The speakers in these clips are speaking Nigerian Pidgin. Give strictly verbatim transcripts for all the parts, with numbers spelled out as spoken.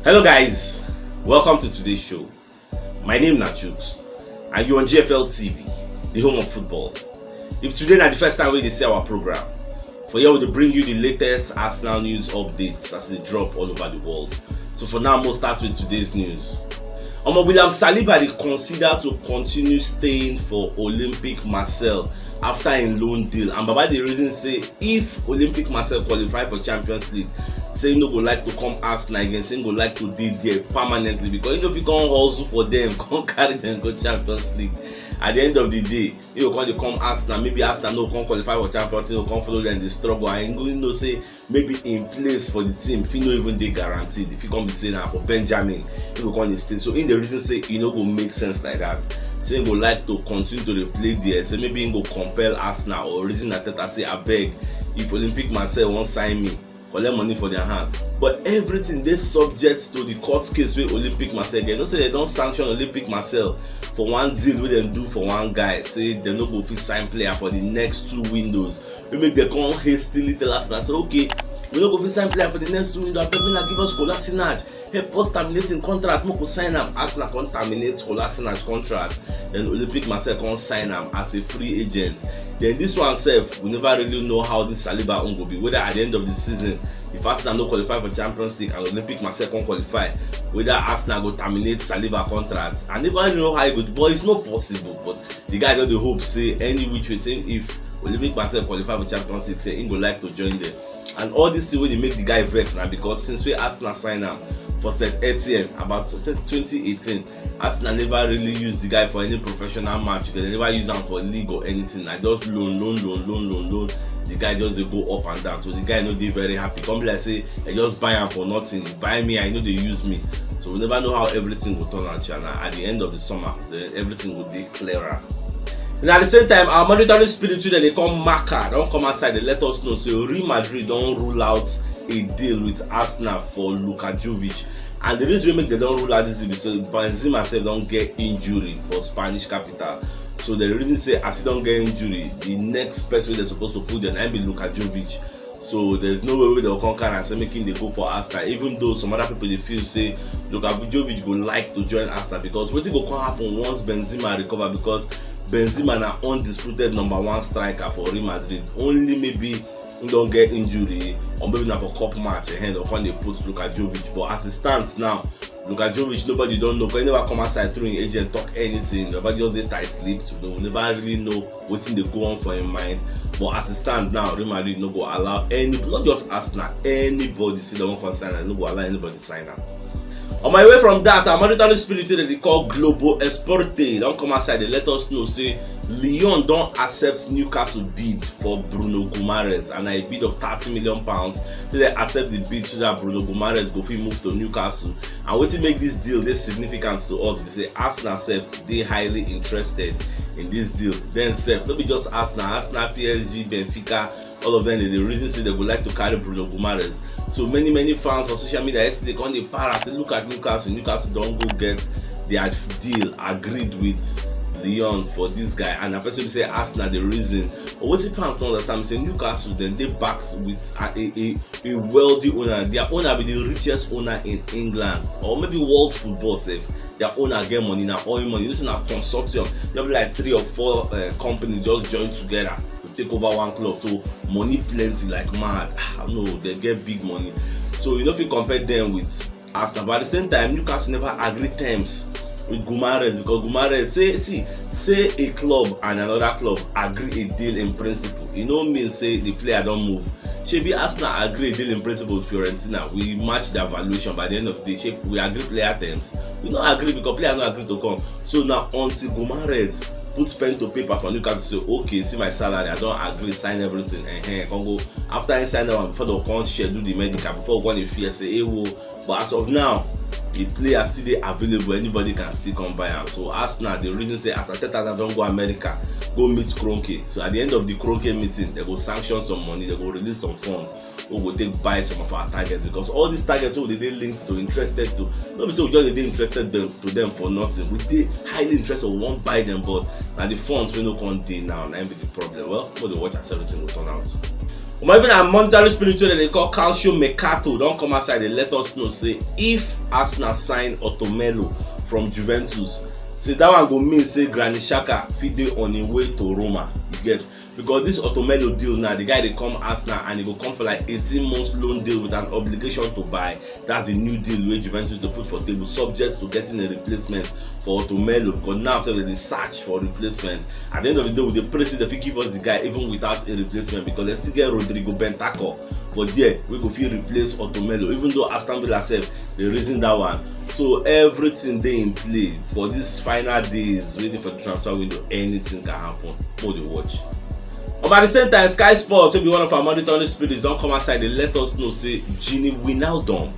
Hello guys, welcome to today's show. My name na Chooks and you on G F L T V, the home of football. If today na the first time wey you dey see our program, for here we dey bring you the latest Arsenal news updates as e dey drop all over the world. So for now, mo start with today's news. Omo, William Saliba dey consider to continue staying for Olympic Marseille after im loan deal, and Baba dey reason say if Olympic Marseille qualify for Champions League, say im no go like to come Arsenal again, say im go like to dey there permanently because im no fit come hustle for dem, come carry dem go Champions League. At the end of the day, im go come dey come Arsenal, maybe Arsenal no come qualify for Champions League, im go come follow dem dey struggle, and im go know say maybe im place for the team fit no even dey guaranteed. If e come be say na for Benjamin, im go come dey stay. So im dey reason say e no go make sense like that. Say im go like to continue to dey play there. Say maybe im go compel Arsenal or reason Arteta say, "Abeg, if Olympic Marseille wan sign me, collect money for their hand." But everything dey subject to the court case wey Olympic Marseille get. You know say dem don sanction Olympic Marseille for one deal wey dem do for one guy. Say dem no go fit sign player for the next two windows. Wey make dem come hastily tell Arsenal say, "Okay, we no go fit sign player for the next two windows. Abeg, una give us Kolasinac. Help us terminate im contract, make we sign am." Arsenal come terminate Kolasinac contract. Then Olympic Marseille come sign am as a free agent. Then this one sef, we never really know how this Saliba own go be. Whether at the end of the season, if Arsenal no qualify for Champions League and Olympic Marseille come qualify, whether Arsenal go terminate Saliba contract. I never know how e go, but it's not possible. But the guy don dey hope say any which way, say if Olympic Marseille qualify for Champions League, say im go like to join them. And all this thing wey dey make the guy vex na because since wey Arsenal sign am for Saint Etienne about twenty eighteen, Arsenal never really use the guy for any professional match. They never use am for league or anything. Na just loan, loan, loan, loan, loan, loan. The guy just dey go up and down. So the guy no dey very happy. Come be like say dem just buy am for nothing. You buy me, I know they use me. So we never know how everything will turn out, sha. Na at the end of the summer, then everything will be clearer. And at the same time, our monitoring spirit wey dem dey call Marca don come outside dey let us know say Real Madrid don rule out a deal with Arsenal for Luka Jovic. And the reason wey make dem don rule out this deal be say Benzema sef don get injury for Spanish capital. So the reason say as he don get injury, the next person wey dem suppose to put there na im be Luka Jovic. So there's no way wey dem go come carry am say make im dey go for Arsenal, even though some other people dey feel say Luka Jovic go like to join Arsenal because wetin go come happen once Benzema recover, because Benzema na undisputed number one striker for Real Madrid. Only maybe im don get injury or maybe na for cup match, eh, dem come dey put Luka Jovic. But as it stands now, Luka Jovic, nobody don know. He never come outside through him agent talk anything. Nobody just dey tight lipped. We never really know wetin dey go on for him mind. But as it stand now, Real Madrid no go allow any, not just Arsenal, anybody say dem wan come sign am, no go allow anybody sign am. On my way from that, our monitoring spirit wey dem dey call Globo Esporte don come outside dey let us know say Lyon don accept Newcastle bid for Bruno Guimaraes, and na a bid of thirty million pounds. So dem accept the bid so that Bruno Guimaraes go fit move to Newcastle. And wetin make this deal dey significant to us be say Arsenal sef dey highly interested in this deal. Then sef, no be just Arsenal, Arsenal, P S G, Benfica, all of them dey dey reason say dem go like to carry Bruno Guimaraes. So many, many fans for social media yesterday come dey para say, "Look at Newcastle, Newcastle don go get their deal agreed with Lyon for this guy." And na person be say Arsenal dey reason. But wetin fans no understand be say Newcastle dem dey backed with a, a, a, a wealthy owner. Their owner be the richest owner in England, or maybe world football sef. Their owner get money, na oil money. You know say na consortium. No be like three or four, uh, companies just join together to take over one club. So money plenty like mad. Ah, no, dem get big money. So you no fit compare them with Arsenal. But at the same time, Newcastle never agree terms with Guimaraes, because Guimaraes say, see, say a club and another club agree a deal in principle, e no mean say the player don move. Shebi Arsenal agree a deal in principle with Fiorentina. We match their valuation by the end of the day. Shebi we agree player terms? We no agree because player no agree to come. So na until Guimaraes put pen to paper for Newcastle say, "Okay, see my salary, I don agree, sign everything." Ehen, come go after he sign that one, before dem come schedule the medical, before we come dey fear say, "Hey, wo." But as of now, the player still dey available, anybody can still come buy am. So Arsenal dey reason say as Arteta now don go America go meet Kroenke, so at the end of the Kroenke meeting, dem go sanction some money, dem go release some funds wey go take buy some of our targets, because all these targets wey we dey dey linked to, interested to, no be say we just dey dey interested them, to them for nothing. We dey highly interested, we wan buy them, but na the funds wey no come dey now, na im be the problem. Well, we dey watch as everything go turn out. But even our monetary spirit wey dem dey call Calcio Mercato don come outside dey let us know say if Arsenal sign Otomelo from Juventus, say that one go mean say Granit Xhaka fit dey on im way to Roma. You get? Because this Otomelo deal now, the guy dey come Arsenal and he go come for like eighteen months loan deal with an obligation to buy. That's the new deal wey Juventus dey put for table, subject to getting a replacement for Otomelo, because now sef dem dey search for replacement. At the end of the day, we dey pray say dem fit give us the guy even without a replacement, because dem still get Rodrigo Bentancur for there wey go fit replace Otomelo, even though Aston Villa sef dey reason that one. So everything dey in play for these final days waiting for the transfer window. Anything can happen. Make we dey watch. But at the same time, Sky Sports, wey be one of our monitoring spirits, don come outside dey let us know say Gini Wijnaldum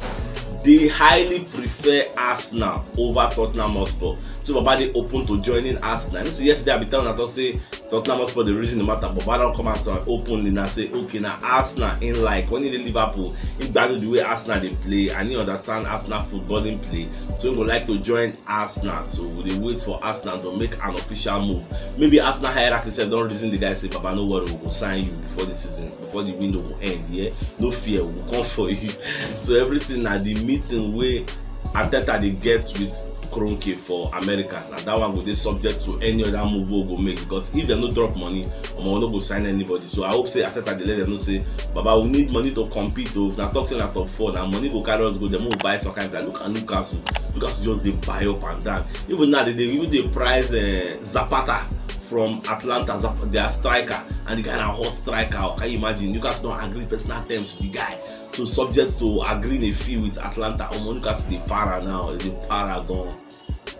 dey highly prefer Arsenal over Tottenham Hotspur. So Baba dey open to joining Arsenal. You know say yesterday I bin tell una talk say Tottenham Hotspur dey reason the matter, but Baba don come out openly now say okay, na Arsenal im like. When he dey Liverpool, he gbadu the way Arsenal dey play and he understand Arsenal footballing play, so he go like to join Arsenal. So we dey wait for Arsenal to make an official move. Maybe Arsenal hierarchy sef don reason the guy say, "Baba, no worry, we go sign you before the season, before the window go end. Yeah, no fear, we go come for you." So everything na the meeting wey Arteta dey get with Kroenke for America. Na that one go dey subject to any other move wey we go make, because if dem no drop money, omo, we no go sign anybody. So I hope say Arteta dey let dem know say, "Baba, we need money to compete o. If na talk say na top four, na money go carry us go there. Make we buy some kind player." Look at Newcastle. Newcastle just dey buy up and down. Even now, dem dey even dey price eh, Zapata from Atlanta, Zap- their striker, and the guy na hot striker. Can you imagine? Newcastle don agree personal terms with the guy, so subject to agreeing a fee with Atlanta, omo, Newcastle dey para now, dey para gan.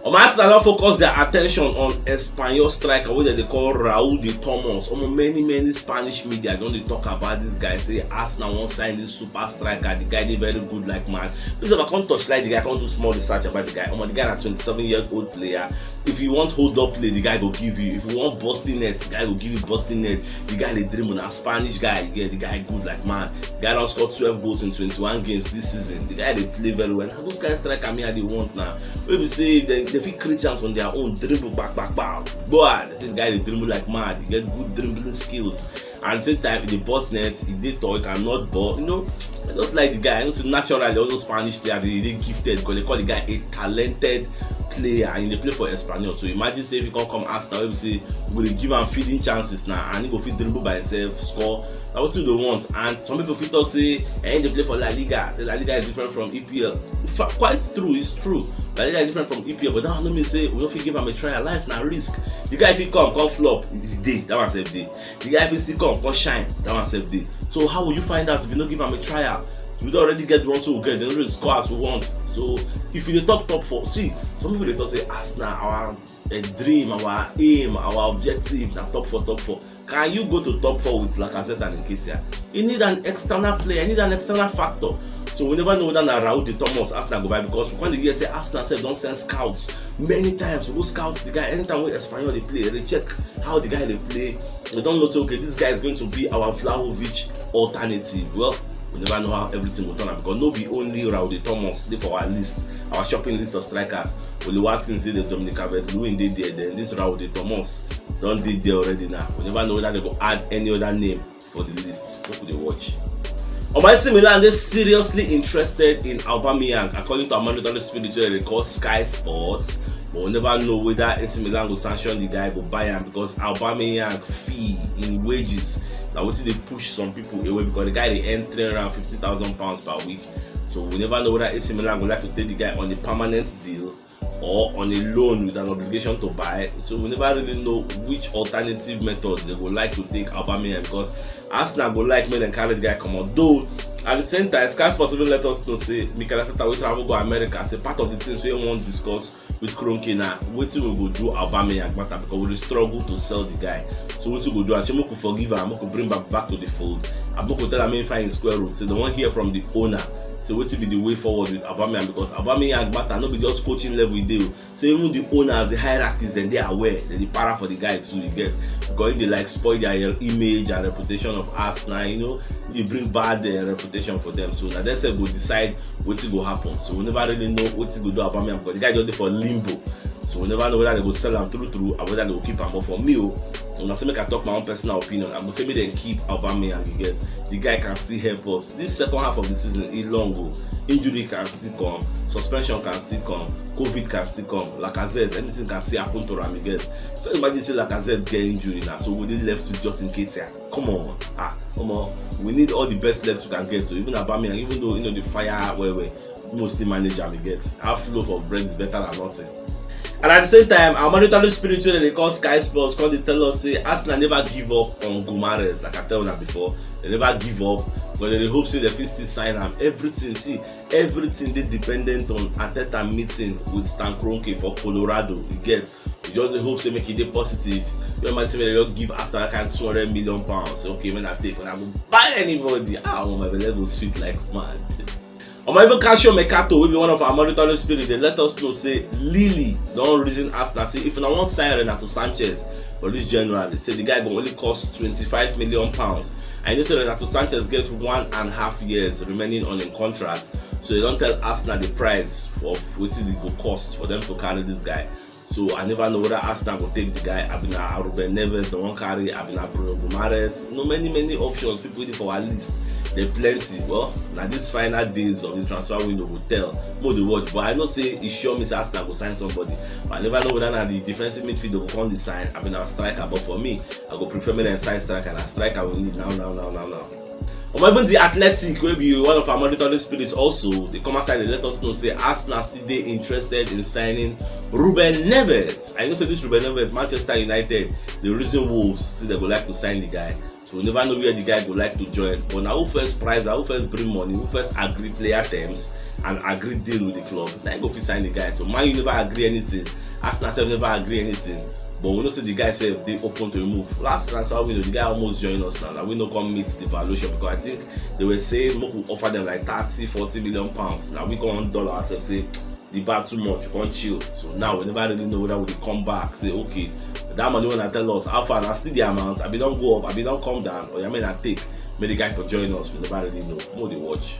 Omo, Arsenal don focus their attention on Espanyol striker wey dem dey call Raul de Thomas. Omo, many many Spanish media don dey talk about this guy, say Arsenal wan sign this super striker. The guy dey very good like mad. This ever come touch like the guy, come do small research about the guy. Omo, the guy na twenty-seven year old player. If you want hold up play, the guy go give you. If you want busting net, the guy go give you busting net. The guy dey dribble, na Spanish guy. You get? The guy good like mad. The guy don score twelve goals in twenty-one games this season. The guy dey play very well. Na those kind striker me I dey want now. Wey be say dem dem fit create chance on their own, dribble, back, back, back. Boy, dem say the guy dey dribble like mad. He get good dribbling skills. And at the same time, he dey burst net, he dey tall, he can nod ball. You know, I just like the guy. And so naturally, all those Spanish players, they dey gifted because they call the guy a talented player, and he dey play for Espanyol. So imagine say if he come come Arsenal, wey be say we go dey give am feeding chances now, and he go fit dribble by himself, score. Na wetin we dey want. And some people fit talk say, "Eh, he dey play for La Liga. Say La Liga is different from E P L." In fact, quite true, it's true. La Liga is different from E P L, but that one no mean say we no fit give am a try. Life na risk. The guy fit come, come flop, he dey. That one sef dey. The guy fit still come, come shine. That one sef dey. So how will you find out if you no give am a trial? We don already get the ones wey we get. Dem no dey score as we want. So if you dey talk top four, see, some people dey talk say Arsenal, our eh, dream, our aim, our objective na top four, top four. Can you go to top four with Lacazette and Nketiah? You need an external player, you need an external factor. So we never know whether na Raul de Thomas Arsenal go buy, because we come dey hear say Arsenal sef don send scouts many times to go scout the guy. Anytime wey Espanyol dey play, they check how the guy dey play. We don know say, okay, this guy is going to be our Vlahovic alternative. Well, we never know how everything go turn out, because no be only Raul de Thomas dey for our list, our shopping list of strikers. Oli Watkins dey there, Dominic Calvert-Lewin dey there, then this Raul de Thomas don dey there already now. We never know whether they go add any other name for the list. Make we dey watch. Omo, A C Milan dey seriously interested in Aubameyang, according to our monitoring spirit wey dey call Sky Sports. But we never know whether A C Milan go sanction the guy, go buy am, because Aubameyang fee in wages na wetin dey push some people away, because the guy dey earn three hundred and fifty thousand pounds per week. So we never know whether A C Milan go like to take the guy on a permanent deal or on a loan with an obligation to buy. So we never really know which alternative method they go like to take Aubameyang, because Arsenal go like make dem carry the guy comot. Though at the same time, Sky Sports even let us know say Mikel Arteta wey travel go America, say part of the things wey he wan discuss with Kroenke na wetin we go do Aubameyang matter, because we dey struggle to sell the guy. So wetin we go do? Shey make we forgive am, make we bring back back to the fold, abi make we tell am make he find him square root? Say dem wan hear from the owner. Say wetin be the way forward with Aubameyang, because Aubameyang matter no be just coaching level e dey o. So even the owners, the hierarchies, dem dey aware, dem dey para for the guy too, you get? Because if they like spoil their image and reputation of Arsenal, you know, they bring bad uh, reputation for them. So na dem sef go decide wetin go happen. So we never really know wetin go do Aubameyang, because the guy just dey for limbo. So we never know whether they go sell am through through or whether they go keep am. But for me, oh, una say make I talk my own personal opinion. I go say make dem keep Aubameyang, you get. The guy can still help us. This second half of the season, e long o. Injury can still come, suspension can still come, covid can still come, Lacazette, anything can still happen to am, you get. So imagine say Lacazette get injury now, so we dey left with just Nketiah. Come on, ah, come on. We need all the best left we can get. So even Aubameyang, even though you know the fire well well, we must still manage am, you get. Half loaf of bread is better than nothing. And at the same time, our monitoring spirit wey dem dey call Sky Sports come dey tell us say Arsenal never give up on Guimaraes. Like I tell una before, they never give up, but they dey hope say they fit still sign am. Everything, see, everything dey dependent on Arteta meeting with Stan Kroenke for Colorado. You get, we just dey hope say make e dey positive. You imagine say make dem just give Arsenal that kind two hundred million pounds. Say, okay, when I take, when I go buy anybody, ah, oh, my belle go sweet like mad. Omo, even Calcio Mercato, wey be one of our monitoring spirit, dey let us know say Lille don reason Arsenal say if una wan sign Renato Sanches for this January, say the guy go only cost twenty-five million pounds. And you know say Renato Sanches get one and a half years remaining on im contract, so they don tell Arsenal the price for wetin e go cost for them to carry this guy. So I never know whether Arsenal go take the guy. Abi na Ruben Neves dem wan carry, abi na Bruno Guimaraes. You know, many, many options people dey for our list. They plenty. Well, na these final days of the transfer window go tell. Mo dey watch, but I know say e sure me say Arsenal go sign somebody. But I never know whether na the defensive midfielder go come dey sign, abi na striker. But for me, I go prefer make dem sign striker. Na striker we need now, now, now, now, now. Omo, even the Athletic, wey be one of our monitoring spirits also, dey come outside dey let us know say Arsenal still dey interested in signing Ruben Neves. I know say this Ruben Neves, Manchester United, the reason Wolves say they go like to sign the guy. So we never know where the guy go like to join. But na who first price, who first bring money, who first agree player terms and agree deal with the club, na him go fit sign the guy. So Man U never agree anything. Arsenal sef never agree anything. But we know say the guy sef dey open to a move. Last transfer window, the guy almost join us now. Like, we no come meet the valuation because I think they were saying make we offer them like thirty, forty million pounds. Now we come on dollar ourselves say the bar too much, we come chill. So now we never really know whether we dey come back, say, okay, that money wey una tell us, how far, na still the amount? Abi don go up, abi don come down? Or you mean I take, make the guy for join us, we never really know. Mo dey watch.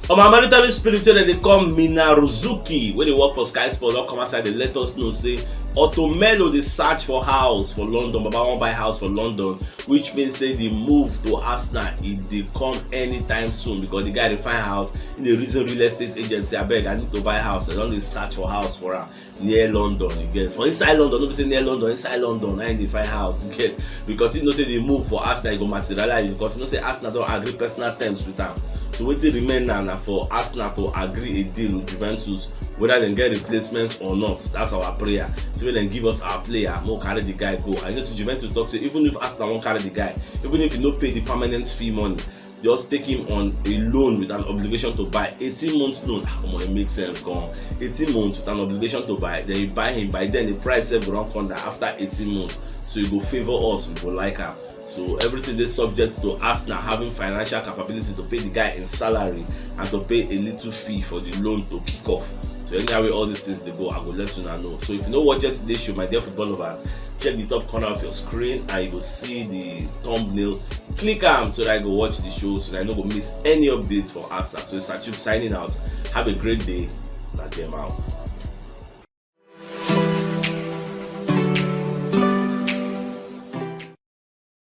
On my monitoring spirit wey dem dey call Mina Ruzuki, wey dey work for Sky Sports, don come outside dey let us know say Otto Melo dey search for house for London. Baba wan buy house for London, which means say the move to Arsenal e dey come anytime soon because the guy dey find house. He dey reason real estate agent say, abeg, I need to buy house. Dem don dey search for house for am near London, you get. For inside London, no be say near London, inside London, na him dey find house, you get. Because he know say the move for Arsenal e go materialize because he know say Arsenal don agree personal terms with am. So wetin remain now na for Arsenal to agree a deal with Juventus, whether dem get replacements or not. That's our prayer. So when dem give us our player, make we carry the guy go. I know say Juventus talk say even if Arsenal wan carry the guy, even if you no pay the permanent fee money, just take him on a loan with an obligation to buy. Eighteen months loan, ah, omo, it makes sense, gan. Eighteen months with an obligation to buy, then you buy him. By then, the price sef go don come down after eighteen months. So e go favour us, we go like am. So everything dey subject to Arsenal having financial capability to pay the guy in salary and to pay a little fee for the loan to kick off. So anyhow wey all these things dey go, I go let una know. So if you no watch yesterday show, my dear football lovers, check the top corner of your screen and you go see the thumbnail. Click am so that you go watch the show, so that you no go miss any updates for Arsenal. So it's Achib signing out. Have a great day. Na dem out.